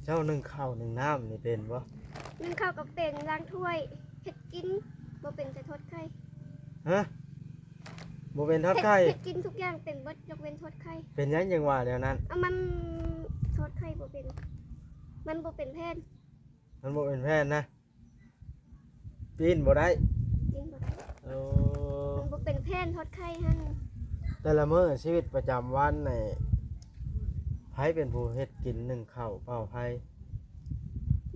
ເຈົ້າໜຶ້ງເຂົ້າໜຶ້ງນ້ຳນີ້ເປັນບໍ່? ໜຶ້ງເຂົ້າກໍເປັນ, ລ້າງຖ້ວຍ, ເຮັດກິນ ບໍ່ເປັນແຕ່ທອດໄຂ່. ຮະ? ບໍ່ເປັນທອດໄຂ່? ເຮັດ, ເຮັດກິນທຸກຢ່າງເປັນເບິດ ຍົກເວັ້ນທອດໄຂ່. ເປັນຫຍັງຈັ່ງວ່າແນວນັ້ນ? ເອົາ ມັນທອດໄຂ່ບໍ່ເປັນ, ມັນບໍ່ເປັນແຜ່ນ. ມັນບໍ່ເປັນແຜ່ນນະ? ປີ້ນບໍ່ໄດ້? ປີ້ນບໍ່ໄດ້. ໂອ້ ມັນບໍ່ເປັນແຜ່ນທອດໄຂ່ຫັ້ນ. ແຕ່ລະມື້ຊີວິດປະຈຳວັນນີ້ ໃຜເປັນຜູ້ເຮັດກິນ ໜຶ້ງເຂົ້າ ເປົ່າໄຟ?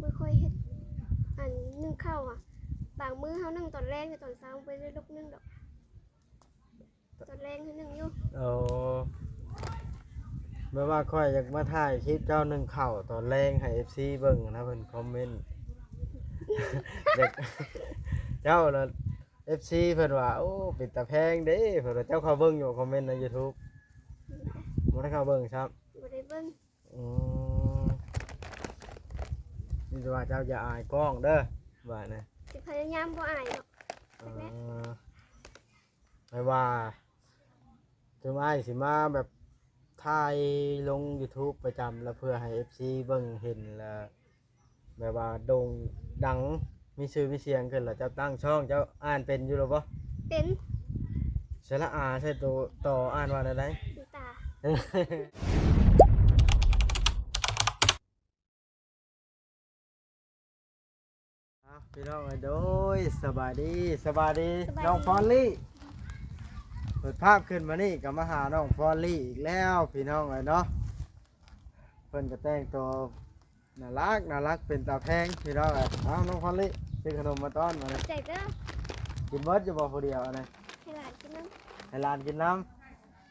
ບໍ່ຄ່ອຍເຮັດ. ອັນໜຶ້ງເຂົ້າອະ ບາງມື້ເຮົາໜຶ້ງຕອນແລງ ແຕ່ຕອນເຊົ້າບໍ່ໄດ້ລຸກໜຶ້ງດອກ. ຕອນແລງເຮົາໜຶ້ງຢູ່. ໂອ້ ແບບວ່າຂ້ອຍຢາກມາຖ່າຍຄລິບເຈົ້າໜຶ້ງເຂົ້າຕອນແລງໃຫ້ເອັຟຊີເບິ່ງນະ, ເພິ່ນຄອມເມັນ ຢາກ ເຈົ້ານະ ເອັຟຊີເພິ່ນວ່າ ໂອ້ ເປັນຕາແພງເດ້ ເພິ່ນວ່າ. ເຈົ້າເຂົ້າເບິ່ງຢູ່ຄອມເມັນໃນຢູທູບ? ບໍ່ໄດ້ເຂົ້າເບິ່ງຊ້ຳ. ບໍ່ໄດ້ເບິ່ງ. ອືມ ມີແຕ່ວ່າເຈົ້າຢ່າອາຍກ້ອງເດີ ວ່ານະ. ຊິພະຍາຍາມບໍ່ອາຍດອກ. ເອີ ແມ່ນແຫຼະ. ແປວ່າຄືອ້າຍຊິມາແບບຖ່າຍລົງຢູທູບປະຈຳ ແລ້ວເພື່ອໃຫ້ເອັຟຊີເບິ່ງເຫັນ ແລ້ວແບບວ່າໂດ່ງດັງ ມີຊື່ມີສຽງຂຶ້ນ ແລ້ວເຈົ້າຕັ້ງຊ່ອງ ເຈົ້າອ່ານເປັນຢູ່ແລ້ວບໍ່? ເປັນ. ສະຫຼະອາໃສ່ໂຕ ຕໍ ອ່ານວ່າແນວໃດ? ຕາ. ອ້າວ ພີ່ນ້ອງເອີຍ ໂດຍ ສະບາຍດີ ສະບາຍດີ ສະບາຍດີ ນ້ອງພອນລີ. ເປີດພາບຂຶ້ນມານີ້ກໍມາຫານ້ອງພອນລີອີກແລ້ວ ພີ່ນ້ອງເອີຍເນາະ. ເພິ່ນກໍແຕ່ງຕົວໜ້າລັກ ໜ້າລັກ ເປັນຕາແພງ ພີ່ນ້ອງເອີຍ. ເອົາ ນ້ອງພອນລີ ຊື້ຂະໜົມມາຕ້ອນມານີ້. ຂອບໃຈເດີ. ກິນເບິດຢູ່ບໍ່ຜູ້ດຽວອັນນີ້? ໃຫ້ຫຼານກິນນຳ. ໃຫ້ຫຼານກິນນຳ.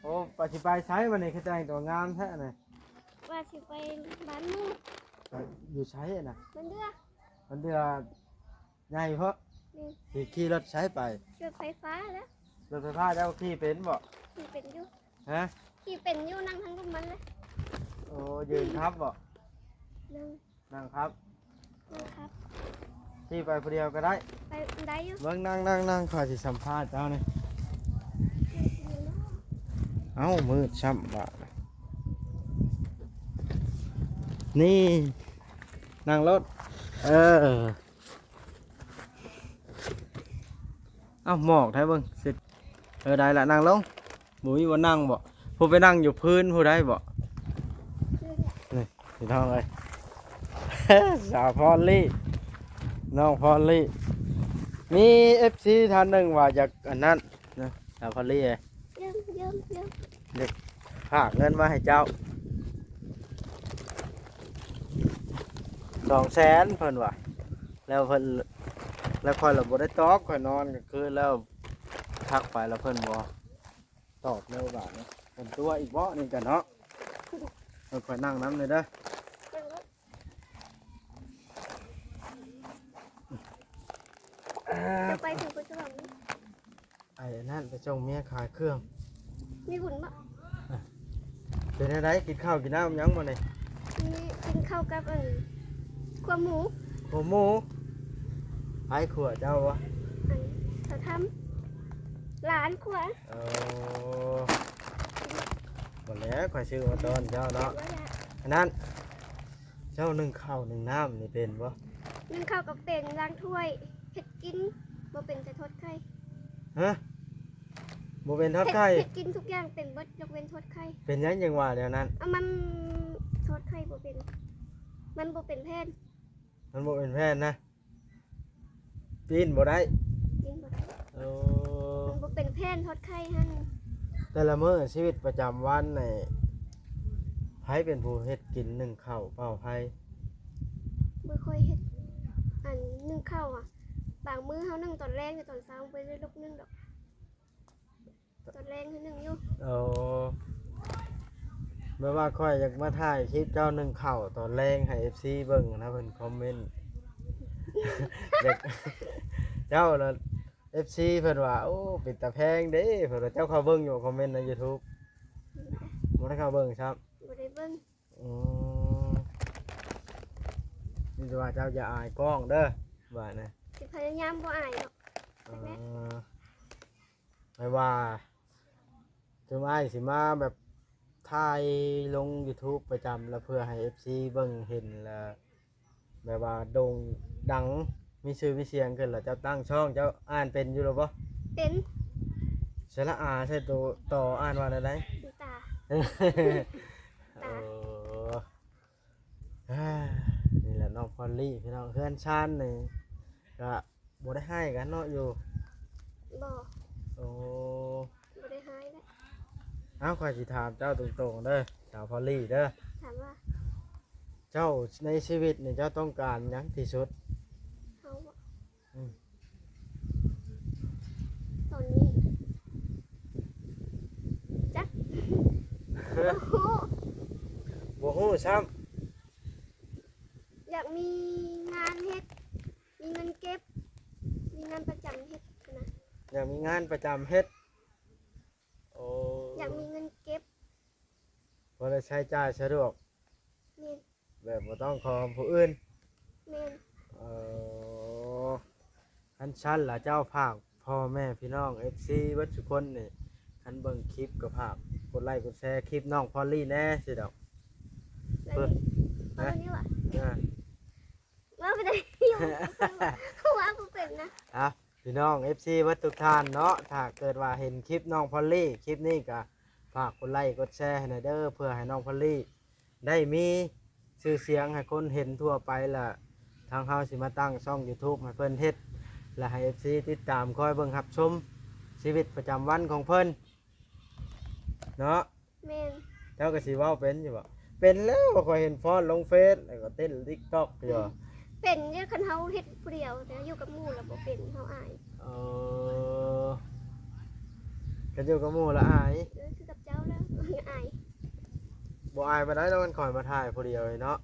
ໂອ້ ປະ ຊິໄປໃສມື້ນີ້ ຄືແຕ່ງຕົວງາມແທ້ນີ້? ວ່າຊິໄປບ້ານໝູ່. ໄປຢູ່ໃສນະ? ບ້ານເດືອ. ບ້ານເດືອໃຫຍ່ເພາະ. ອືມ. ຊິຂີ່ລົດໃສໄປ? ລົດໄຟຟ້າແຫຼະ. ລົດໄຟຟ້າເຈົ້າຂີ່ເປັນບໍ່? ຂີ່ເປັນຢູ່. ຮະ? ຂີ່ເປັນຢູ່ ນັ່ງທາງລຸ່ມມັນເລີຍ. ໂອ້ ຢືນຂັບບໍ່? ນັ່ງ. ນັ່ງຂັບ ນັ່ງຂັບ. ຂີ່ໄປຜູ້ດຽວກໍໄດ້. ໄປໄດ້ຢູ່. ເບິ່ງ ນັ່ງ ນັ່ງ ນັ່ງ ຂ້ອຍຊິສຳພາດເຈົ້ານີ້. ເອົ້າ ມືດຊ້ຳບາດນີ້. ນັ່ງລົດ. ເອີ. ເອົ້າ ໝອກແທ້ເບິ່ງ. ເອີ ໄດ້ລະ ນັ່ງລົງ. ບໍ່ມີບ່ອນນັ່ງບໍ? ຜູ້ໄປນັ່ງຢູ່ພື້ນຜູ້ໃດບໍ? ນີ້ພີ່ນ້ອງເອີຍ ສາວພອນລີ ນ້ອງພອນລີ. ມີເອັຟຊີທ່ານໜຶ່ງວ່າຢາກອັນນັ້ນນະ ສາວພອນລີເອີຍ ຢາກຝາກເງິນມາໃຫ້ເຈົ້າສອງແສນ ເພິ່ນວ່າ. ແລ້ວເພິ່ນ ແລ້ວຂ້ອຍລະບໍ່ໄດ້ຕອບ ຂ້ອຍນອນກາງຄືນແລ້ວ ທັກໄປແລ້ວເພິ່ນບໍ່ ຕອບເລີຍບາດນີ້. ເປັນຕົວອີກເບາະນີ້ກັນເນາະ. ເອີ ຂ້ອຍນັ່ງນຳແດ່ເດີ. ຈະໄປເຖິງໂພນສະຫວັນ. ໄອ້ນັ້ນໄປສົ່ງເມຍຂາຍເຄື່ອງ. ມີບຸນບໍ່? ເປັນແນວໃດ? ກິນເຂົ້າກິນນ້ຳຫຍັງບໍ່ນີ້? ກິນເຂົ້າກັບ ອັນ ຂົ້ວໝູ. ຂົ້ວໝູ? ໃຜຂົ້ວ ເຈົ້າບໍ່? ອັນ ສາວທຳ ຫຼານຂົ້ວ. ເອີ ບໍ່ແລ້ວ ຂ້ອຍຊື້ມາຕ້ອນເຈົ້າເນາະ. ອັນນັ້ນ ເຈົ້າໜຶ້ງເຂົ້າໜຶ້ງນ້ຳນີ້ເປັນບໍ່? ໜຶ້ງເຂົ້າກໍເປັນ, ລ້າງຖ້ວຍ, ເຮັດກິນ ບໍ່ເປັນແຕ່ທອດໄຂ່. ຮະ? ບໍ່ເປັນທອດໄຂ່? ເຮັດ, ເຮັດກິນທຸກຢ່າງເປັນເບິດ ຍົກເວັ້ນທອດໄຂ່. ເປັນຫຍັງຈັ່ງວ່າແນວນັ້ນ? ເອົາ ມັນທອດໄຂ່ບໍ່ເປັນ, ມັນບໍ່ເປັນແຜ່ນ. ມັນບໍ່ເປັນແຜ່ນນະ? ປີ້ນບໍ່ໄດ້? ປີ້ນບໍ່ໄດ້. ໂອ້ ມັນບໍ່ເປັນແຜ່ນທອດໄຂ່ຫັ້ນ. ແຕ່ລະມື້ຊີວິດປະຈຳວັນນີ້ ໃຜເປັນຜູ້ເຮັດກິນ ໜຶ້ງເຂົ້າ ເປົ່າໄຟ? ບໍ່ຄ່ອຍເຮັດ. ອັນ ໜຶ້ງເຂົ້າອະ ບາງມື້ເຮົາໜຶ້ງຕອນແລງ ແຕ່ຕອນເຊົ້າບໍ່ໄດ້ລຸກໜຶ້ງດອກ. ຕອນແລງເຮົາໜຶ້ງຢູ່. ໂອ້ ແບບວ່າຂ້ອຍຢາກມາຖ່າຍຄລິບເຈົ້າໜຶ້ງເຂົ້າຕອນແລງໃຫ້ເອັຟຊີເບິ່ງນະ, ເພິ່ນຄອມເມັນ ຢາກ ເຈົ້ານະ ເອັຟຊີເພິ່ນວ່າ ໂອ້ ເປັນຕາແພງເດ້ ເພິ່ນວ່າ. ເຈົ້າເຂົ້າເບິ່ງຢູ່ຄອມເມັນໃນຢູທູບ? ບໍ່ໄດ້ເຂົ້າເບິ່ງຊ້ຳ. ບໍ່ໄດ້ເບິ່ງ. ອືມ ມີແຕ່ວ່າເຈົ້າຢ່າອາຍກ້ອງເດີ ວ່ານະ. ຊິພະຍາຍາມບໍ່ອາຍດອກ. ເອີ ແມ່ນແຫຼະ. ແປວ່າ ຄືອ້າຍຊິມາແບບ ຖ່າຍລົງ YouTube ປະຈຳ ແລ້ວເພື່ອໃຫ້ເອັຟຊີເບິ່ງເຫັນ ແລ້ວແບບວ່າໂດ່ງດັງ ມີຊື່ມີສຽງຂຶ້ນ ແລ້ວເຈົ້າຕັ້ງຊ່ອງ ເຈົ້າອ່ານເປັນຢູ່ແລ້ວບໍ່? ເປັນ. ສະຫຼະອາໃສ່ໂຕ ຕໍ ອ່ານວ່າແນວໃດ? ຕາ. ຕາ. ເອີ ນີ້ແຫຼະນ້ອງພອນລີ້ ພີ່ນ້ອງ ເຮືອນຊານນີ້ກະບໍ່ໄດ້ຮ້າຍກັນເນາະ ຢູ່. ບໍ່. ໂອ້ ບໍ່ໄດ້ຮ້າຍແຫຼະ. ເອົ້າ ຂ້ອຍຊິຖາມເຈົ້າຕົງໆເດີ ສາວພອນລີ້ເດີ. ຖາມວ່າ ເຈົ້າໃນຊີວິດນີ້ ເຈົ້າຕ້ອງການຫຍັງທີ່ສຸດ? ເຮົາບໍ? ອືມ ຕອນນີ້ ຈັກ ບໍ່ຮູ້ ບໍ່ຮູ້ຊ້ຳ. ຢາກມີງານເຮັດ ມີເງິນເກັບ ມີງານປະຈຳເຮັດຫັ້ນນະ. ຢາກມີງານປະຈຳເຮັດ. ໂອ້ ຢາກມີເງິນເກັບ ພໍໄດ້ໃຊ້ຈ່າຍສະດວກ. ແມ່ນ. ແບບບໍ່ຕ້ອງຂໍຜູ້ອື່ນ. ແມ່ນ. ເອີ ຄັນຊັ້ນລະເຈົ້າ ຝາກພໍ່ແມ່ພີ່ນ້ອງເອັຟຊີເບິດທຸກຄົນນີ້ ຄັນເບິ່ງຄລິບກໍຝາກກົດໄລ້ກົດແຊຄລິບນ້ອງພອນລີ້ແດ່ຊີ້ດອກ. ແລ້ວນີ້ ເອີ ເອົາແນວນີ້ຫວາ? ເອີ ເວົ້າໄປໄດ້ຢູ່ ເພາະວ່າບໍ່ເປັນນະ. ອ່ະ ພີ່ນ້ອງເອັຟຊີເບິດທຸກທ່ານເນາະ ຖ້າເກີດວ່າເຫັນຄລິບນ້ອງພອນລີ້ ຄລິບນີ້ກະຝາກກົດໄລ້ກົດແຊໃຫ້ແດ່ເດີ ເພື່ອໃຫ້ນ້ອງພອນລີ້ໄດ້ມີຊື່ສຽງໃຫ້ຄົນເຫັນທົ່ວໄປ ລະທາງເຮົາຊິມາຕັ້ງຊ່ອງ YouTube ໃຫ້ເພິ່ນເຮັດ ລະໃຫ້ເອັຟຊີຕິດຕາມຄອຍເບິ່ງຮັບຊົມຊີວິດປະຈຳວັນຂອງເພິ່ນເນາະ. ແມ່ນ. ເຈົ້າກໍຊິເວົ້າເປັນຢູ່ບໍ່? ເປັນແລ້ວ ຂ້ອຍເຫັນຟ້ອນລົງເຟສ ແລ້ວກໍເຕັ້ນ TikTok ຢູ່. ເປັນຢູ່ ຄັນເຮົາເຮັດຜູ້ດຽວ ແຕ່ຢູ່ກັບໝູ່ແລ້ວບໍ່ເປັນ ເຮົາອາຍ. ເອີ ຄັນຢູ່ກັບໝູ່ລະອາຍ. ເອີ ຄືກັບເຈົ້າແລ້ວ ອາຍ. ບໍ່ອາຍປານໃດດອກ ຄັນຂ້ອຍມາຖ່າຍຜູ້ດຽວນີ້ເນາະ.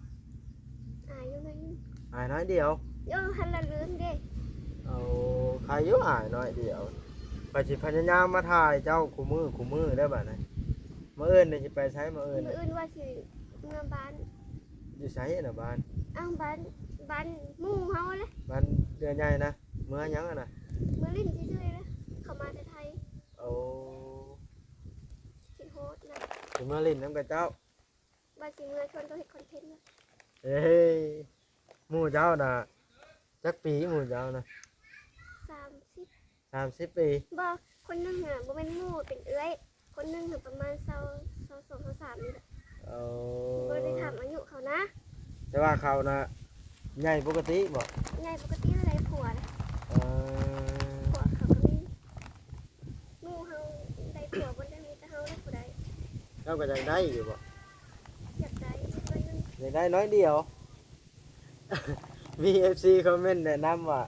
ອາຍຢູ່ໜ້ອຍໜຶ່ງ. ອາຍໜ້ອຍດຽວ. ໂອ້ ຫັ້ນລະລືມເດ້. ເອົາ ໃຄຢູ່ ອາຍໜ້ອຍດຽວ. ຂ້ອຍຊິພະຍາຍາມມາຖ່າຍເຈົ້າຄູ່ມື້ຄູ່ມື້ເດີບາດນີ້. ມື້ອື່ນນີ້ຊິໄປໃສ? ມື້ອື່ນ ມື້ອື່ນວ່າຊິເມືອບ້ານ. ຢູ່ໃສນະບ້ານ? ອ້າວ ບ້ານ ບ້ານໝູ່ເຮົາຫັ້ນແຫຼະ. ບ້ານເອື້ອຍໃຫຍ່ນະ? ເມືອຫຍັງຫັ້ນນະ? ເມືອຫຼິ້ນຊື່ໆລະ ເຂົາມາແຕ່ໄທ. ໂອ້ ຄິດຮອດນະ. ຊິເມືອຫຼິ້ນນຳກັບເຈົ້າ. ວ່າຊິເມືອຊວນເຈົ້າເຮັດຄອນເທັນນະ. ເອີ ໝູ່ເຈົ້ານະ ຈັກປີໝູ່ເຈົ້ານະ? ສາມສິບ. ສາມສິບປີ? ບໍ່ ຄົນໜຶ່ງຫັ້ນບໍ່ແມ່ນໝູ່ ເປັນເອື້ອຍ. ຄົນໜຶ່ງຫັ້ນປະມານຊາວ ຊາວສອງ ຊາວສາມນີ້ແຫຼະ. ເອີ ບໍ່ໄດ້ຖາມອາຍຸເຂົານະ. ແຕ່ວ່າເຂົານະ ໃຫຍ່ປົກກະຕິບໍ່? ໃຫຍ່ປົກກະຕິ ໄດ້ຜົວນະ. ເອີ ຜົວເຂົາກໍມີ. ໝູ່ເຮົາໄດ້ຜົວບໍ່ໄດ້ ມີແຕ່ເຮົາໄດ້ຜູ້ໃດ. ເຈົ້າກໍຢາກໄດ້ຢູ່ບໍ່? ຢາກໄດ້ໜ້ອຍໜຶ່ງ. ຢາກໄດ້ໜ້ອຍດຽວ. ມີເອັຟຊີຄອມເມັນແນະນຳວ່າ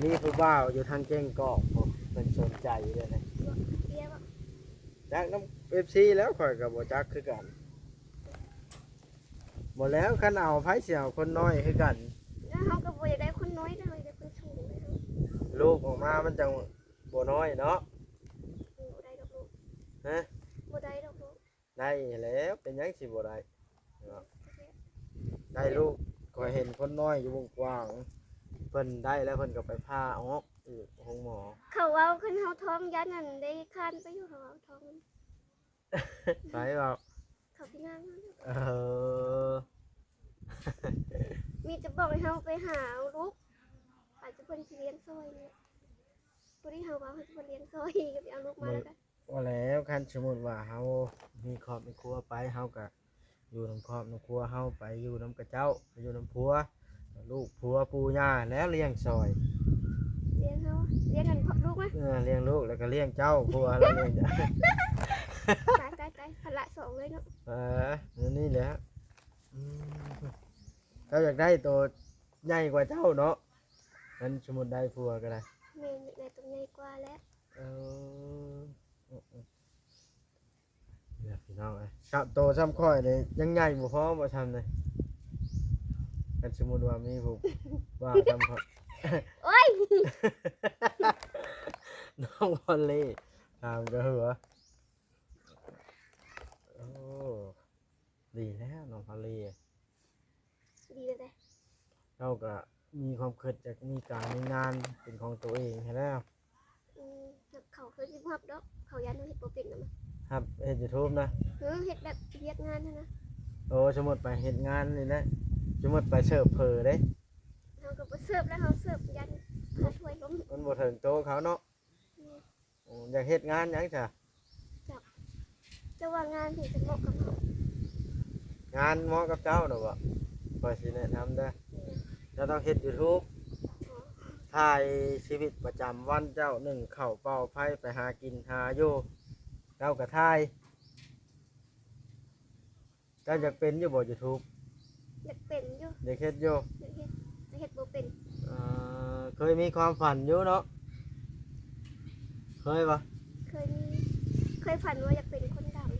ມີຜູ້ບ່າວຢູ່ທາງແກ້ງກອກພຸ້ນ ເພິ່ນສົນໃຈເດ້ນະ. ບໍ່ ເຕ້ຍບໍ່? ຈັກນຳເອັຟຊີແລ້ວ ຂ້ອຍກໍບໍ່ຈັກຄືກັນ. ບໍ່ແລ້ວ ຄັນເອົາ ໃຜຊິເອົາຄົນນ້ອຍຄືກັນ? ແລ້ວເຮົາກໍບໍ່ຢາກໄດ້ຄົນນ້ອຍ ເຮົາຢາກໄດ້ຄົນສູງ. ລູກອອກມາມັນຈັ່ງບໍ່ນ້ອຍເນາະ. ບໍ່ໄດ້ດອກລູກ. ຮະ? ບໍ່ໄດ້ດອກລູກ. ໄດ້ແລ້ວ ເປັນຫຍັງຊິບໍ່ໄດ້ເນາະ. ໄດ້ລູກ ຂ້ອຍເຫັນຄົນນ້ອຍຢູ່ວົງກວ້າງ ເພິ່ນໄດ້ແລ້ວ ເພິ່ນກໍໄປຜ່າອອກຢູ່ໂຮງໝໍ. ເຂົາເວົ້າ ຄັນເຮົາທ້ອງ ຢ້ານອັນໄດ້ຄ້ານໄປຢູ່ ເຂົາເວົ້າທ້ອງ. ໃຜເວົ້າ? ເຂົາທີ່ງານ. ເອີ ມີແຕ່ບອກໃຫ້ເຮົາໄປຫາເອົາລູກ ອາດຈະເພິ່ນຊິລ້ຽງຊ່ອຍນີ້. ຜູ້ທີ່ເຮົາເວົ້າໃຫ້ເພິ່ນລ້ຽງຊ່ອຍ ກໍໄປເອົາລູກມາແລ້ວກໍ ວ່າແລ້ວ ຄັນສົມມຸດວ່າເຮົາມີຄອບມີຄົວໄປ ເຮົາກໍຢູ່ນຳຄອບນຳຄົວເຮົາ ໄປຢູ່ນຳຂະເຈົ້າ ໄປຢູ່ນຳຜົວ ລູກຜົວປູ່ຍ່າແລ້ວລ້ຽງຊ່ອຍ. ລ້ຽງເຮົາ ລ້ຽງອັນລູກມາ. ເອີ ລ້ຽງລູກແລ້ວກໍລ້ຽງເຈົ້າ ຜົວແລ້ວລ້ຽງເຈົ້າ. ຕາຍ ຕາຍ ຕາຍ ພາລະສອງເລີຍເນາະ. ເອີ ແນວນີ້ແຫຼະ. ອືມ ເຈົ້າຢາກໄດ້ໂຕໃຫຍ່ກວ່າເຈົ້າເນາະ ຄັນສົມມຸດໄດ້ຜົວກໍໄດ້. ແມ່ນ ຢາກໄດ້ໂຕໃຫຍ່ກວ່າແຫຼະ. ເອີ ເອີ ເອີ ນີ້ແຫຼະພີ່ນ້ອງເອີຍ ຊະ ໂຕຊ່ຳຂ້ອຍນີ້ຍັງໃຫຍ່ບໍ່ພໍບໍ່ຊ່ຳນີ້. ຄັນສົມມຸດວ່າມີຜູ້ບ່າວຊ່ຳຂ້ອຍ ໂອ້ຍ ນ້ອງວອນເລຖາມກໍຫົວ. ໂອ້ ດີແລ້ວນ້ອງພາລີ. ດີແລ້ວເດ້. ເຮົາກໍມີຄວາມຄິດຢາກມີການມີງານເປັນຂອງຕົວເອງຫັ້ນແຫຼ້ວ. ອືມ ເຂົາຄືຊິບໍ່ຮັບດອກ ເຂົາຢ້ານເຮົາເຮັດບໍ່ເປັນນຳ. ຮັບເຮັດ YouTube ນະ? ເອີ ເຮັດແບບວຽກງານຫັ້ນນະ. ໂອ້ ສົມມຸດໄປເຮັດງານນີ້ນະ, ສົມມຸດໄປເສີບເຝີເດ້? ເຮົາກໍບໍ່ເສີບແລ້ວ, ເຮົາເສີບຢ້ານເຂົາຖ້ວຍລົ້ມ. ມັນບໍ່ເຖິງໂຕເຂົາເນາະ. ແມ່ນ. ໂອ້ ຢາກເຮັດງານຫຍັງຊະ? ຈັກ ເຈົ້າວ່າງານໃດຈະເໝາະກັບເຮົາ? ງານເໝາະກັບເຈົ້ານະບໍ? ຂ້ອຍຊິແນະນຳເດີ. ແມ່ນ. ເຈົ້າຕ້ອງເຮັດ YouTube ອໍ ຖ່າຍຊີວິດປະຈຳວັນເຈົ້າ, ໜຶ້ງເຂົ້າ ເປົ່າໄຟ ໄປຫາກິນຫາຢູ່ ເຈົ້າກໍຖ່າຍ. ເຈົ້າຢາກເປັນຢູ່ບໍ່ YouTube? ຢາກເປັນຢູ່. ຢາກເຮັດຢູ່? ຢາກເຮັດ ແຕ່ເຮັດບໍ່ເປັນ. ເອີ ເຄີຍມີຄວາມຝັນຢູ່ເນາະ? ເຄີຍບໍ່? ເຄີຍມີ, ເຄີຍຝັນວ່າຢາກເປັນຄົນດັງ.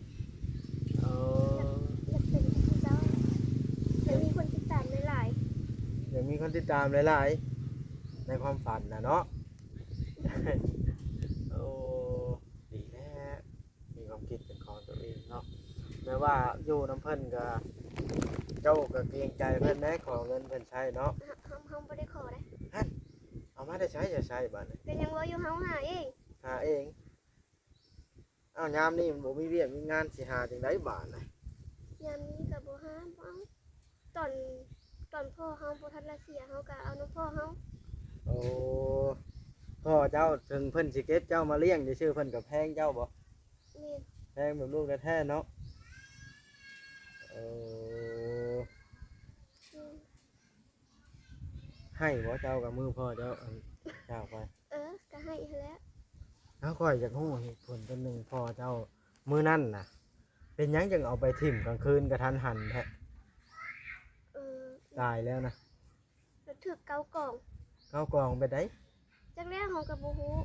ເອີ ຢາກ ຢາກເປັນຄືເຈົ້າ, ຢາກມີຄົນຕິດຕາມຫຼາຍໆ. ຢາກມີຄົນຕິດຕາມຫຼາຍໆ ໃນຄວາມຝັນນະເນາະ. ໂອ້ ດີແລ້ວ. ມີຄວາມຄິດເປັນຂອງຕົວເອງເນາະ. ແບບວ່າຢູ່ນຳເພິ່ນກໍ ເຈົ້າກໍເກງໃຈເພິ່ນແດ່ ຂໍເງິນເພິ່ນໃຊ້ເນາະ. ເຮົາ ເຮົາ ເຮົາບໍ່ໄດ້ຂໍເດ້. ຫັ້ນ ເອົາມາແຕ່ໃສ ຈະໃຊ້ບາດນີ້? ກໍຍັງວ່າຢູ່ ເຮົາຫາເອງ. ຫາເອງ. ອ້າວ ຍາມນີ້ມັນບໍ່ມີວຽກມີງານ ຊິຫາຈັ່ງໃດບາດນະ? ຍາມນີ້ກໍບໍ່ຫາ ບໍ່ເອົາ. ຕອນ ຕອນພໍ່ເຮົາບໍ່ທັນລະເສຍ ເຮົາກໍເອົານຳພໍ່ເຮົາ. ໂອ້ ພໍ່ເຈົ້າ ເຖິງເພິ່ນຊິເກັບເຈົ້າມາລ້ຽງຊື່ໆ ເພິ່ນກໍແພງເຈົ້າບໍ? ແມ່ນ. ແພງແບບລູກແທ້ໆເນາະ. ເອີ ອືມ. ໃຫ້ບໍ່ເຈົ້າກັບມື້ພໍ່ເຈົ້າ ອັນ ຈາກໄປ? ເອີ ກໍໃຫ້ຫັ້ນແຫຼະ. ແລ້ວຂ້ອຍຢາກຮູ້ເຫດຜົນຕົວໜຶ່ງ ພໍ່ເຈົ້າມື້ນັ້ນນະ ເປັນຫຍັງຈຶ່ງເອົາໄປຖິ້ມກາງຄືນກະທັນຫັນແທ້? ເອີ ຕາຍແລ້ວນະ. ລະຖືກເກົ້າກອງ. ເກົ້າກອງແບບໃດ? ຈັກແລ້ວ ເຮົາກໍບໍ່ຮູ້.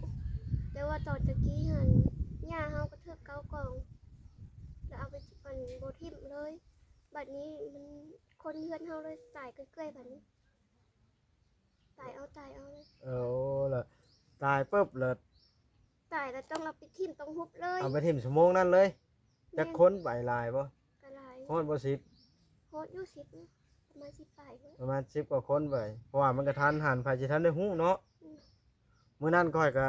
ແຕ່ວ່າຕອນຕະກີ້ຫັ້ນ ຍ່າເຮົາກໍຖືກເກົ້າກອງ ລະເອົາໄປ ອັນ ບໍ່ຖິ້ມເລີຍ. ບັດນີ້ມັນ ຄົນເຮືອນເຮົາເລີຍຕາຍເກືອຍໆ ບັດນີ້. ຕາຍເອົາ ຕາຍເອົາເລີຍ. ເອີ ລະຕາຍປຶບ ລະ ຕາຍລະຕ້ອງເອົາໄປຖິ້ມຕົງຫຸບເລີຍ. ເອົາໄປຖິ້ມຊົ່ວໂມງນັ້ນເລີຍ. ແມ່ນ. ຈັກຄົນໄປ ຫຼາຍບໍ່? ກໍຫຼາຍ. ຮອດບໍ່ ສິບ? ຮອດຢູ່ ສິບ ປະມານ ສິບ ປາຍພຸ້ນ. ປະມານ ສິບ ກວ່າຄົນໄປ ເພາະວ່າມັນກະທັນຫັນ ໃຜຊິທັນໄດ້ຮູ້ເນາະ. ອືມ. ມື້ນັ້ນຂ້ອຍກະ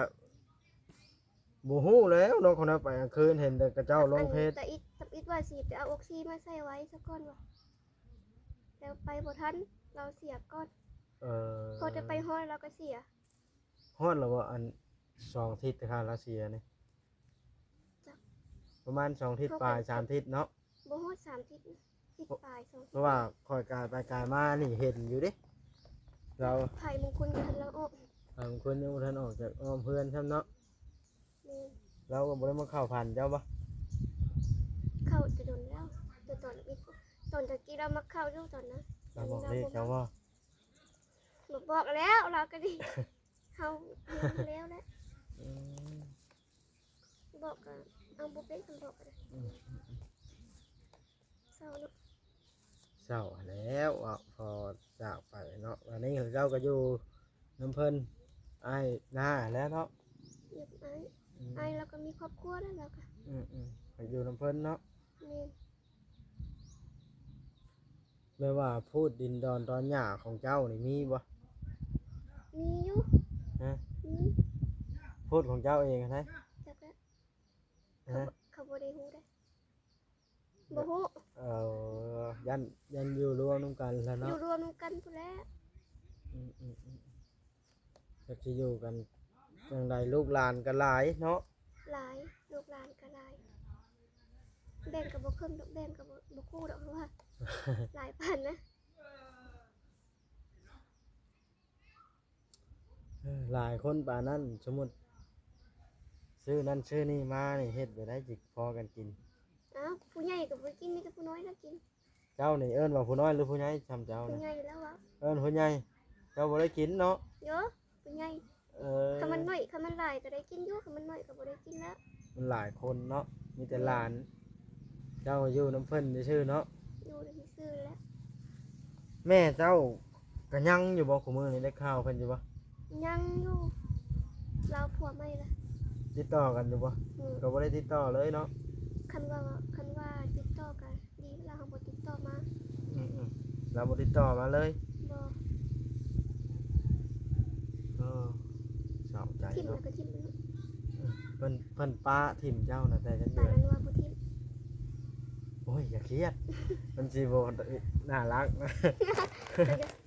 ບໍ່ຮູ້ແລ້ວເນາະ ຄົນເຮົາໄປກາງຄືນ ເຫັນແຕ່ເຂົາເຈົ້າລົງເຟສ. ອັນ ຕາອິດ ຕາອິດວ່າຊິໄປເອົາອອກຊີມາໃສ່ໄວ້ສາກ່ອນວ່າ ແລ້ວໄປບໍ່ທັນ ລາວເສຍກ່ອນ. ເອີ ພໍຈະໄປຮອດລາວກໍເສຍ. ຮອດແລ້ວບໍ່? ອັນ ສອງທິດ ແຕ່ຂ້າລາວເສຍນີ້ ຈັກ ປະມານ ສອງທິດປາຍ ສາມທິດເນາະ. ບໍ່ຮອດ ສາມທິດນະ ທິດປາຍ ສອງທິດ. ເພາະວ່າຂ້ອຍກາຍໄປກາຍມານີ້ເຫັນຢູ່ເດ້ ລາວ ໄພມຸງຄຸນຍັງບໍ່ທັນອອກ ໄພມຸງຄຸນຍັງບໍ່ທັນອອກຈາກອ້ອມເຮືອນຊ້ຳເນາະ. ແມ່ນ. ລາວກໍບໍ່ໄດ້ມາເຂົ້າຝັນເຈົ້າບໍ່? ເຂົ້າແຕ່ດົນແລ້ວ ແຕ່ຕອນ ຕອນຕະກີ້ລາວມາເຂົ້າຢູ່ຕອນນັ້ນ. ລາວບອກເລກເຈົ້າບໍ່? ບໍ່ບອກແລ້ວ ລາວກໍດີ ເຮົາລືມແລ້ວແຫຼະ. ອືມ. ບອກກໍເອົາບໍ່ເປັນ ຄັນບອກກໍໄດ້. ອືມ. ເສົ້າເນາະ ເສົ້າຫັ້ນແຫຼະ ເວົ້າພໍຈາກໄປເນາະ. ອັນນີ້ເຈົ້າກໍຢູ່ນຳເພິ່ນ ອ້າຍນ້າແຫຼະເນາະ. ຢູ່ນຳອ້າຍ. ອືມ. ອ້າຍລາວກໍມີຄອບຄົວແລ້ວ ລາວກໍ. ອືມໆ ກໍຢູ່ນຳເພິ່ນເນາະ. ແມ່ນ. ແບບວ່າພູດດິນດອນຕອນຫຍ້າຂອງເຈົ້ານີ້ມີບໍ່? ມີຢູ່. ຮະ? ມີ. ພູດຂອງເຈົ້າເອງຫັ້ນໃດ? ຈັກແລ້ວ. ຮະ? ເຂົາ ເຂົາບໍ່ໄດ້ຮູ້ເດ້. ບໍ່ຮູ້. ເອີ ຢ້ານ ຢ້ານຢູ່ລວມນຳກັນແຫຼະເນາະ. ຢູ່ລວມນຳກັນພຸ້ນແຫຼະ. ອືມໆ. ຈັກຊິຢູ່ກັນຈັ່ງໃດ ລູກຫຼານກໍຫຼາຍເນາະ. ຫຼາຍ ລູກຫຼານກໍຫຼາຍ ແບ່ງກໍບໍ່ເຄິ່ງດອກ ແບ່ງກໍບໍ່ ບໍ່ຄູ່ດອກ ເພາະວ່າຫຼາຍປານນະ. ເອີ ຫຼາຍຄົນປານນັ້ນ ສົມມຸດຊື້ນັ້ນຊື້ນີ້ມານີ້ ເຮັດແບບໃດຊິພໍກັນກິນ? ອ້າວ ຜູ້ໃຫຍ່ກໍບໍ່ໄດ້ກິນ ມີແຕ່ຜູ້ນ້ອຍລະກິນ. ເຈົ້ານີ້ເອີ້ນວ່າຜູ້ນ້ອຍຫຼືຜູ້ໃຫຍ່ຊ່ຳເຈົ້ານະ? ຜູ້ໃຫຍ່ແລ້ວວະ. ເອີ້ນຜູ້ໃຫຍ່ ເຈົ້າບໍ່ໄດ້ກິນເນາະ? ໂຢ ຜູ້ໃຫຍ່. ເອີ ຄັນມັນໜ້ອຍ ຄັນມັນຫຼາຍກໍໄດ້ກິນຢູ່ ຄັນມັນໜ້ອຍກໍບໍ່ໄດ້ກິນແລ້ວ. ມັນຫຼາຍຄົນເນາະ ມີແຕ່ຫຼານ. ເຈົ້າຢູ່ນຳເພິ່ນຊື່ໆເນາະ? ຢູ່ນຳຊື່ໆແຫຼະ. ແມ່ເຈົ້າກໍຍັງຢູ່ບໍ່? ຄູ່ມື້ນີ້ໄດ້ຂ່າວເພິ່ນຢູ່ບໍ່? ຍັງຢູ່ ລາວຜົວໃໝ່ລະ. ຕິດຕໍ່ກັນຢູ່ບໍ່? ອືມ ກໍບໍ່ໄດ້ຕິດຕໍ່ເລີຍເນາະ. ຄັນວ່າ ຄັນວ່າຕິດຕໍ່ກັນ ດີແລ້ວ ເຮົາບໍ່ຕິດຕໍ່ມາ. ອືມໆ ລາວບໍ່ຕິດຕໍ່ມາເລີຍ. ບໍ່. ເອີ ເສົ້າໃຈເນາະ. ຖິ້ມແລ້ວກໍຖິ້ມ. ອືມ ເພິ່ນ ເພິ່ນປະຖິ້ມເຈົ້ານະ ແຕ່ຈັກເດືອນ? ປານນັ້ນວ່າບໍ່ ໂອ້ຍ ຢ່າຄຽດ ມັນຊິບໍ່ໜ້າຮັກ.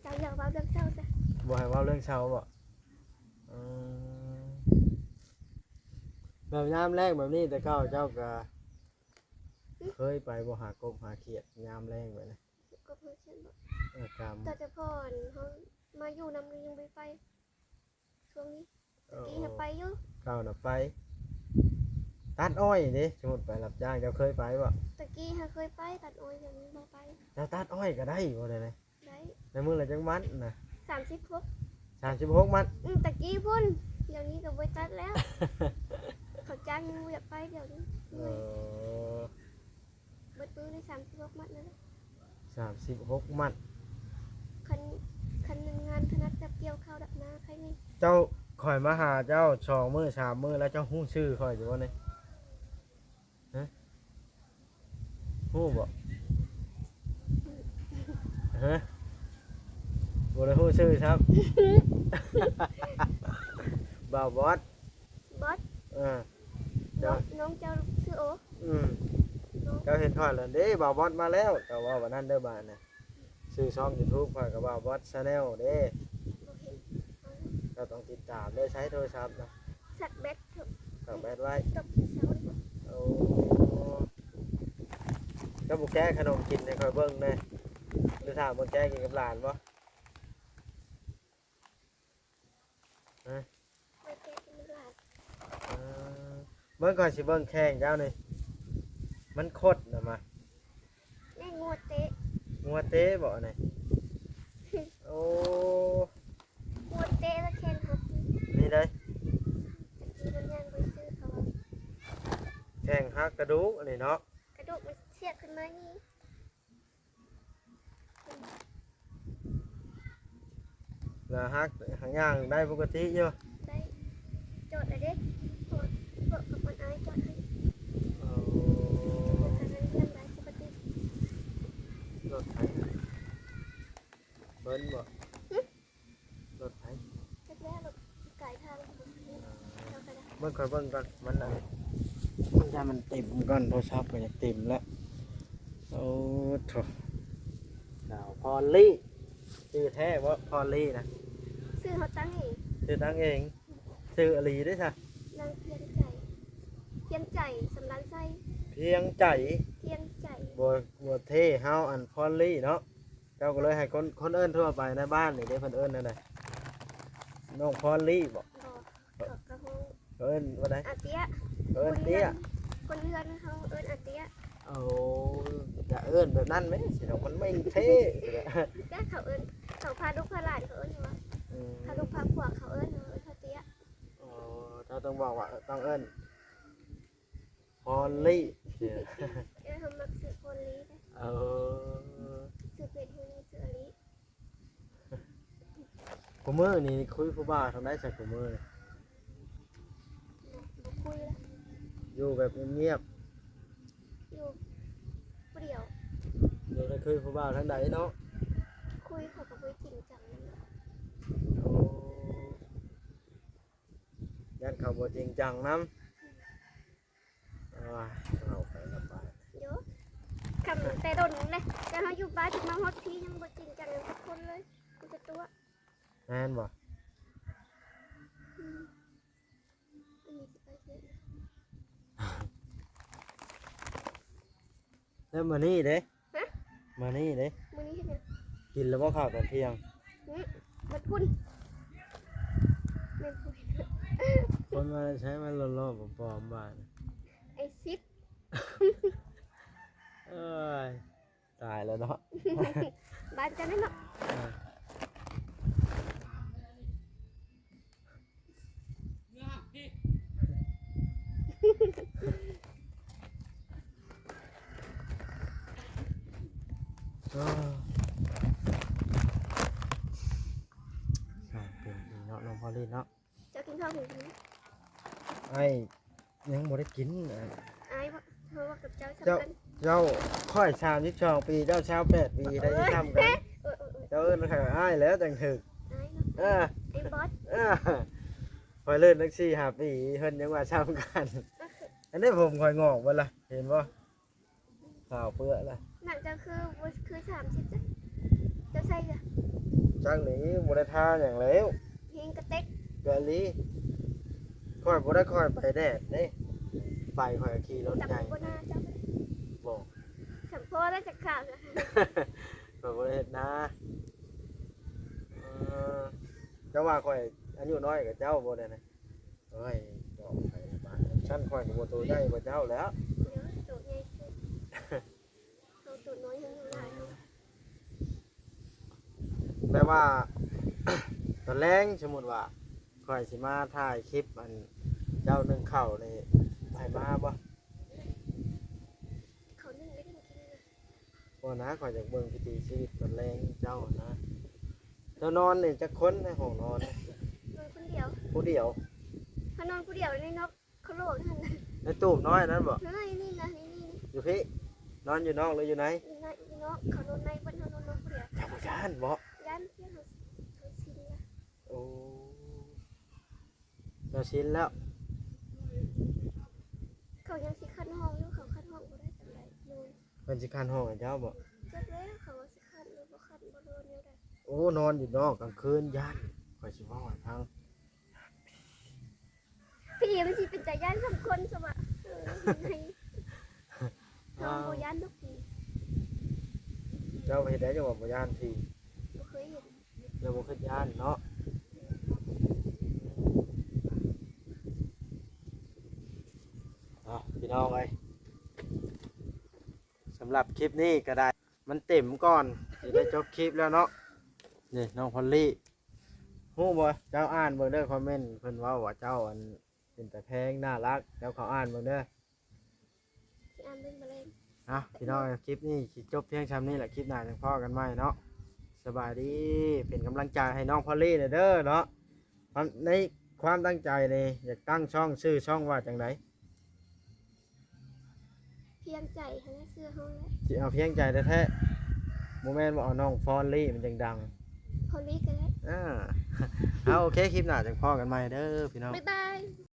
ເຈົ້າຢ່າ ເຈົ້າຢ່າເວົ້າເລື່ອງເຊົາຊະ. ບໍ່ໃຫ້ເວົ້າເລື່ອງເຊົາບໍ? ອືມ ແບບຍາມແລງແບບນີ້ ແຕ່ເກົ່າເຈົ້າກະເຄີຍໄປບໍ່ ຫາກົບຫາຂຽດຍາມແລງແບບນີ້? ກົບຫາຂຽດບໍ? ເອີ ກຳ ແຕ່ ແຕ່ກ່ອນເຮົາມາຢູ່ນຳນີ້ຍັງບໍ່ໄປ. ຊ່ວງນີ້ ເອີ ຕະກີ້ຫາໄປຢູ່. ເກົ່ານະໄປ ຕັດອ້ອຍເດ້ ສົມມຸດໄປຮັບຈ້າງ ເຈົ້າເຄີຍໄປບໍ່? ຕະກີ້ຫາເຄີຍໄປຕັດອ້ອຍ ດຽວນີ້ບໍ່ໄປ. ເຈົ້າຕັດອ້ອຍກໍໄດ້ບໍ່? ໄດ້ ໄດ້. ໃນມື້ລະຈັກມັດນະ? ສາມສິບຫົກ ສາມສິບຫົກມັດ. ອືມ ຕະກີ້ພຸ້ນ ດຽວນີ້ກໍບໍ່ຕັດແລ້ວ ເຂົາຈ້າງຍັງບໍ່ຢາກໄປ ດຽວນີ້ເມື່ອຍ. ເອີ ເບິດມື້ໄດ້ສາມສິບຫົກມັດແລ້ວ. ສາມສິບຫົກມັດ. ຄັນ ຄັນງານຖະໜັດແບບກ່ຽວເຂົ້າດຳນາໃຄນີ້. ເຈົ້າ ຂ້ອຍມາຫາເຈົ້າສອງມື້ສາມມື້ແລ້ວ ເຈົ້າຮູ້ຊື່ຂ້ອຍຢູ່ບໍ່ນີ້? ຮະ? ຮູ້ບໍ່? ຮະ? ບໍ່ໄດ້ຮູ້ຊື່ຊ້ຳ. ບ່າວບອດ. ບອດ. ເອີ ນ້ອງ ນ້ອງເຈົ້າຊື່ໂອ. ອືມ ນ້ອງ ເຈົ້າເຫັນຂ້ອຍແລ້ວເດ້ ບ່າວບອດມາແລ້ວ ເຈົ້າເວົ້າວ່ານັ້ນເດີບາດນີ້. ຊື່ຊ່ອງຢູທູບຂ້ອຍກໍບ່າວບອດແຊນແນວເດ້. ບໍ່ເຫັນ ເຈົ້າຕ້ອງຕິດຕາມເດີ. ໃຊ້ໂທລະສັບນະ? ຊັກແບັດເຖາະ ຊັກແບັດໄວ້. ຕົກເຊົ້າ. ໂອ້ ເຈົ້າບໍ່ແກະຂະໜົມກິນໃຫ້ຂ້ອຍເບິ່ງແດ່ ຫຼືຖ້າບໍ່ແກະກິນກັບຫຼານບໍ່? ຮະ? ມາແກະກິນນຳຫຼານ. ເອີ ເບິ່ງ ຂ້ອຍຊິເບິ່ງແຂ້ງເຈົ້ານີ້ ມັນຄົດນະມາ. ແມ່ງງົວເຕະ ງົວເຕະບໍອັນນີ້? ໂອ້ ງົວເຕະແລ້ວແຂ້ງຫັກ. ນີ້ໄດ໋ ຕະກີ້ມັນຍ່າງໄປຊື້ເຂົາວ່າ ແຂ້ງຫັກກະດູກອັນນີ້ເນາະ ກະດູກມັນສຽກຂຶ້ນມານີ້. ລະຫັກ ຫັກຍ່າງໄດ້ປົກກະຕິຢູ່. ໄດ້ ຈອດແລ້ວເດ້ ເພາະວ່າ ເພາະກັບມັນອາຍຈອດໃຫ້. ໂອ້ ຈອດໃຫ້ ລົດໃຜ? ເພິ່ນບໍ? ຫຶ? ລົດໃຜ? ຈັກແລ້ວ ລົດກາຍທາງ. ເບິ່ງ ຂ້ອຍເບິ່ງກ່ອນ ມັນອັນ ຖ້າມັນເຕັມກ່ອນ ໂທລະສັບກໍຢາກເຕັມແລ້ວ. ໂອ້ໂທ້ ສາວພອນລີ ຊື່ແທ້ບໍ່? ພອນລີນະ ຊື່ເຮົາຕັ້ງເອງ. ຊື່ຕັ້ງເອງ? ຊື່ອີ່ຫຼີເດ້ຊະ? ນາງພຽງໃຈ ພຽງໃຈ ສຳລານໄຊ. ພຽງໃຈ ພຽງໃຈ ບໍ່ ບໍ່ເທ່ເຮົາ ອັນ ພອນລີເນາະ. ເຈົ້າກໍເລີຍໃຫ້ຄົນ ຄົນເອີ້ນທົ່ວໄປໃນບ້ານນີ້ເດ້ ເພິ່ນເອີ້ນແນວໃດ? ນ້ອງພອນລີບໍ? ບໍ່ ເຂົາ ເຂົາເອີ້ນວ່າໃດ? ອາເຕ້ຍ. ເອີ້ນເຕ້ຍ. ຄົນເຮືອນ ຄົນເຮືອນເຮົາເອີ້ນອາເຕ້ຍ. ໂອ້ ຢ່າເອີ້ນແບບນັ້ນແມ້ ຊິດອກ ມັນແມ່ນເທ່. ແຕ່ເຂົາເອີ້ນ ເຂົາພາລູກພາຫຼານເຂົາເອີ້ນວ່າ ອືມ ພາລູກພາພວກເຂົາເອີ້ນ ເອີ້ນອາເຕ້ຍ. ອໍ ເຈົ້າຕ້ອງບອກວ່າ ເອີ ຕ້ອງເອີ້ນ ພອນລີ. ເອີ ເຮົາມັກຊື່ພອນລີເດ້. ເອີ ຊື່ເປັນ ຊື່ອີ່ຫຼີ. ຄູ່ມື້ນີ້ຄຸຍຜູ້ບ່າວທາງໃດຊະ ຄູ່ມື້ນີ້? ບໍ່ ບໍ່ຄຸຍລະ ຢູ່ແບບງຽບໆ. ຢູ່ຜູ້ດຽວ. ຢູ່ໄດ້ ຄຸຍຜູ້ບ່າວທາງໃດເນາະ? ຄຸຍເຂົາກໍບໍ່ຈິງຈັງນຳ. ໂອ້ ຢ້ານເຂົາບໍ່ຈິງຈັງນຳ. ໂອ້ຍ ເອົາໄປລຳບາກ. ໂຍ ຄັນແຕ່ດົນເດ້ ແຕ່ເຮົາຢູ່ບ້ານ ມາຮອດພີ້ຍັງບໍ່ຈິງຈັງກັບຄົນເລີຍ ມີແຕ່ຕົວະ. ແມ່ນບໍ່? ອືມ ອັນນີ້ຊິໄປເຮັດ ແລ້ວມື້ນີ້ເດ້? ຮະ? ມື້ນີ້ເດ້? ມື້ນີ້ເຮັດຫຍັງ? ກິນແລ້ວບໍ່ເຂົ້າຕອນທ່ຽງ? ຫຶ ເບິດພຸ້ນ. ແມ່ນພຸ້ນ. ຄົນມາແຕ່ໃສ ມາຫຼໍ່ໆ ປອມໆ ບາດນີ້. ໄອ້ຊິດ. ເອີຍ ຕາຍແລ້ວເນາະ. ບາດຈັງນັ້ນເນາະ. ເອີ. ເອີ ຊ່າງເປັນອີ່ເນາະ ນ້ອງພອລລີເນາະ. ເຈົ້າກິນເຂົ້າຫືອ? ອ້າຍຍັງບໍ່ໄດ້ກິນ. ອ້າຍ ເພາະວ່າກັບເຈົ້າສ່ຳກັນ. ເຈົ້າ ຂ້ອຍສາມສິບສອງປີ ເຈົ້າຊາວແປດປີ ໄດ້ສ່ຳກັນ. ເອີ ເອີ ເອີ ເຈົ້າເອີ້ນຂ້ອຍອ້າຍແລ້ວຈັ່ງຖືກ. ອ້າຍເນາະ. ເອີ ອ້າຍບອດ. ເອີ ຂ້ອຍເລີນຕັ້ງສີ່ຫ້າປີ ເພິ່ນຍັງວ່າສ່ຳກັນ. ອັນນີ້ຜົມຂ້ອຍງອກເບິດລະ ເຫັນບໍ່? ຂາວເປື້ອລະ. ໜັງເຈົ້າຄືບໍ່ຄືສາມສິບຈ້ະ ເຈົ້າໃສ່ກະ ຈັກນີ້ບໍ່ໄດ້ທາຫຍັງແລ້ວ ເຮງກະເຕັກ ກະລີ. ຂ້ອຍບໍ່ໄດ້ຄ່ອຍໄປແດດເດ້ ໄປຂ້ອຍຂີ່ລົດໃຫຍ່ ບໍ່ໜ້າເຈົ້າ ບໍ່ ສຳພໍໄດ້ຈັກຂາວ ຂ້ອຍບໍ່ໄດ້ເຮັດນາ. ເອີ ເຈົ້າວ່າຂ້ອຍອາຍຸນ້ອຍກວ່າເຈົ້າບໍ່ແດ່ນະ? ໂອ້ຍ ບອກໃຜບ້ານຊັ້ນ ຂ້ອຍກະບໍ່ໂຕໃຫຍ່ກວ່າເຈົ້າແລ້ວ ໂຕໃຫຍ່ສຸດ ໂຕນ້ອຍຍັງຢູ່ຫຼາຍ. ແບບວ່າ ຕອນແລງ ສົມມຸດວ່າ ຂ້ອຍຊິມາຖ່າຍຄລິບອັນເຈົ້າໜຶ້ງເຂົ້ານີ້ ໃຫ້ມາບໍ່? ເຂົ້າໜຶ້ງໄດ້ກິນນະ. ບໍ່ນະ ຂ້ອຍຢາກເບິ່ງວິຖີຊີວິດຕອນແລງເຈົ້າຫັ້ນນະ. ເຈົ້ານອນນີ້ຈັກຄົນໃນຫ້ອງນອນ? ນອນຄົນດຽວ ຜູ້ດຽວ ເຮົານອນຜູ້ດຽວໃນນອກ ຂະໂຫຼກຫັ້ນນະ ໃນຕູບນ້ອຍນັ້ນບໍ? ເຮີ້ຍ ນີ້ນະ ນີ້ໆ ຢູ່ພີ້ ນອນຢູ່ນອກຫຼືຢູ່ໃນ? ຢູ່ໃນ ຢູ່ນອກ ເຂົານອນໃນເບິດ ເຮົານອນນອກຜູ້ດຽວ. ເຈົ້າບໍ່ຢ້ານບໍ? ຢ້ານ ຢ້ານ ເຮົາຊິນລະ. ໂອ້ ເຈົ້າຊິນແລ້ວ ເຂົາຍັງຊິຄັນຫ້ອງຢູ່ ເຂົາຄັນຫ້ອງບໍ່ໄດ້ປານໃດ ໂດນ. ເພິ່ນຊິຄັນຫ້ອງໃຫ້ເຈົ້າບໍ? ຈັກແລ້ວ ເຂົາວ່າຊິຄັນຫຼືບໍ່ຄັນ ບໍ່ຮູ້ວ່າແນວໃດ. ໂອ້ ນອນຢູ່ນອກກາງຄືນຢ້ານ ຂ້ອຍຊິເວົ້າໃຫ້ຟັງ. ຜີມັນຊິເປັນຕາຢ້ານສ່ຳຄົນຊະວະ ເອີ ໃນ ເຮົາບໍ່ຢ້ານດອກຜີ. ເຈົ້າເຮັດໄດ້ຈັ່ງວ່າບໍ່ຢ້ານຜີ? ບໍ່ເຄີຍເຫັນ ແລ້ວບໍ່ຄິດຢ້ານເນາະ. ເອົາ ພີ່ນ້ອງເອີຍ ສຳລັບຄລິບນີ້ກະໄດ້ ມັນເຕັມກ່ອນ ຊິໄດ້ຈົບຄລິບແລ້ວເນາະ. ນີ້ນ້ອງພອລລີ ຮູ້ບໍ່ ເຈົ້າອ່ານເບິ່ງເດີ ຄອມເມັນ ເພິ່ນເວົ້າວ່າເຈົ້າອັນ ເປັນຕາແພງ ໜ້າຮັກ ເຈົ້າເຂົ້າອ່ານເບິ່ງເດີ. ຊິອ່ານເບິ່ງມື້ແລງ. ເອົາ ພີ່ນ້ອງ ຄລິບນີ້ຊິຈົບພຽງຊ່ຳນີ້ແຫຼະ ຄລິບໜ້າຈັ່ງພໍ້ກັນໃໝ່ເນາະ. ສະບາຍດີ ເປັນກຳລັງໃຈໃຫ້ນ້ອງພອລລີແດ່ເດີເນາະ. ຄວາມ ໃນຄວາມຕັ້ງໃຈນີ້ ຢາກຕັ້ງຊ່ອງ ຊື່ຊ່ອງວ່າຈັ່ງໃດ? ພຽງໃຈຫັ້ນແຫຼະ ຊື່ເຮົາແຫຼະ. ຊິເອົາພຽງໃຈແທ້ໆ ບໍ່ແມ່ນວ່າເອົານ້ອງພອນລີມັນຈັ່ງດັງ. ພອນລີກະໄດ້. ອ່າ ເອົາ ໂອເຄ ຄລິບໜ້າຈັ່ງພໍ້ກັນໃໝ່ເດີພີ່ນ້ອງ. ບາຍບາຍ.